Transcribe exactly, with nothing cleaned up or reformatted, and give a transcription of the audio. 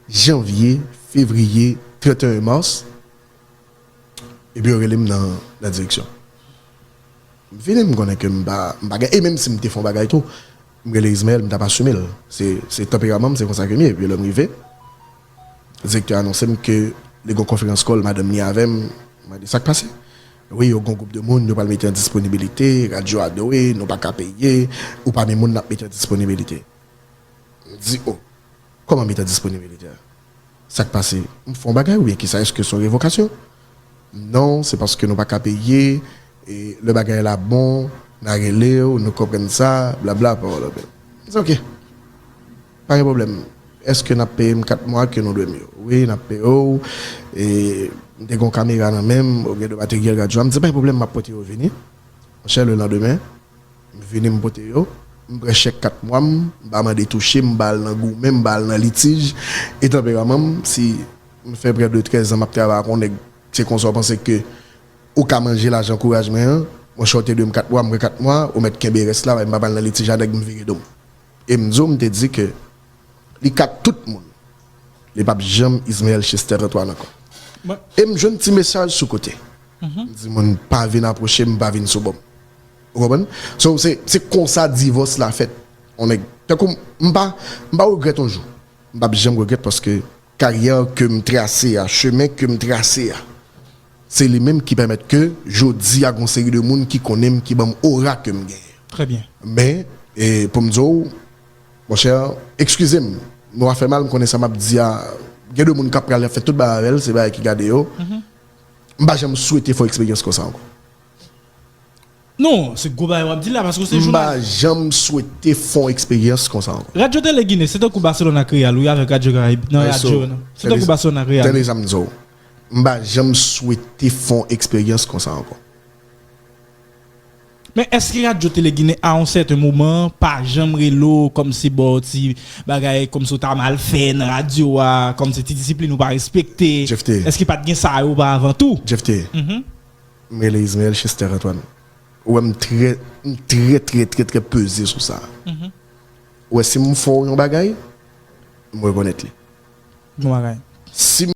janvye, fevriye, trannteyen mas, epi yo rele m nan, nan direksyon. M vini, m konnen ke m pa, m pa gen, e menm si m te fè yon bagay tou, m rele Ismaël, m t ap asime l. Se, se tanperaman m, se konsa ke m ye. Epi lè m rive, direktè anonse m ke li gen yon konferans call, madanm li avè m, mwen di sa k pase. Wi, yo gen yon gwoup de moun, yo pral mete an disponibilite, radyo a dwe, nou pa ka peye, ou pami moun n ap mete an disponibilite. M di, o, kòman mete an disponibilite a? Sa k pase? M fè yon bagay oubyen kisa? Èske se yon revokasyon? Non, se paske nou pa ka peye, e lè bagay la bon, n a rele w, nou konprann sa, blabla, pawòl anpil. M di, oke, pa gen pwoblèm. Èske n ap peye m kat mwa ke nou dwe m yo? Wi, n ap peye w. E, m te gen yon kamera nan men m, ou gen de materyèl radyo a. M di, pa gen pwoblèm, m ap pote yo vini. Monchè, lelandemen, m vini, m pote yo. M pran chèk kat mwa m, m pa mande touche, m pa al nan goumen, m pa al nan litij. E tanperaman m, si m fè prè de trèz an m ap travay ak yon nèg, se konsa w panse ke ou ka manje lajan ankourajman an, monchè, w te dwe m kat mwa, m pran kat mwa, ou mèt kenbe rès la, m pa al nan litij a nèg, m vire do m. E m di w, m te di ke li ka tout moun. Li p ap janm Ismaël Chester Antoine ankò. E m jwenn ti mesaj sou kote. M di moun pa vin apwoche m, pa vin sou bò m. Ou konprann? So, se, se konsa divòs la fèt. On nèg, tankou m pa, m pa regrèt yon jou. M p ap janm regrèt paske karyè ke m trase a, chemen ke m trase a, se li menm ki pèmèt ke jodi a gon seri de moun ki konnen m, ki ban m ora ke m genyen. Trè byen. Men, e, pou m di w, monchè, ekskize m, nou a fè mal, m konnen sa m ap di a, gen de moun k ap pral ap fè tout bagay avè l, se bagay ki gade yo. M pa janm swete fè yon eksperyans konsa ankò. Non, se gwo bagay w ap di la, paske se jounalis. M pa janm swete fè yon eksperyans konsa ankò. Radyo Tele Ginen, se tankou Barcelona ak Real, wi, avèk Radyo Karayib, nan radyo, non. Se tankou Barcelona ak Real. Tande sa m di w. M pa janm swete fè yon eksperyans konsa ankò. Men èske Radyo Tele Ginen, a yon sèten moman, pa janm rele w kòmsi ba w ti bagay, kòmsi w ta mal fè nan radyo a, kòmsi ti disiplin ou pa respekte? Jefte. Èske pa t gen sa yo oparavan tou? Jefte. M rele Ismaël Chester Antoine. Ou wè m trè, m trè, trè, trè, trè peze sou sa. Ou wè si m fè w yon bagay, m rekonèt li. Bon bagay. Si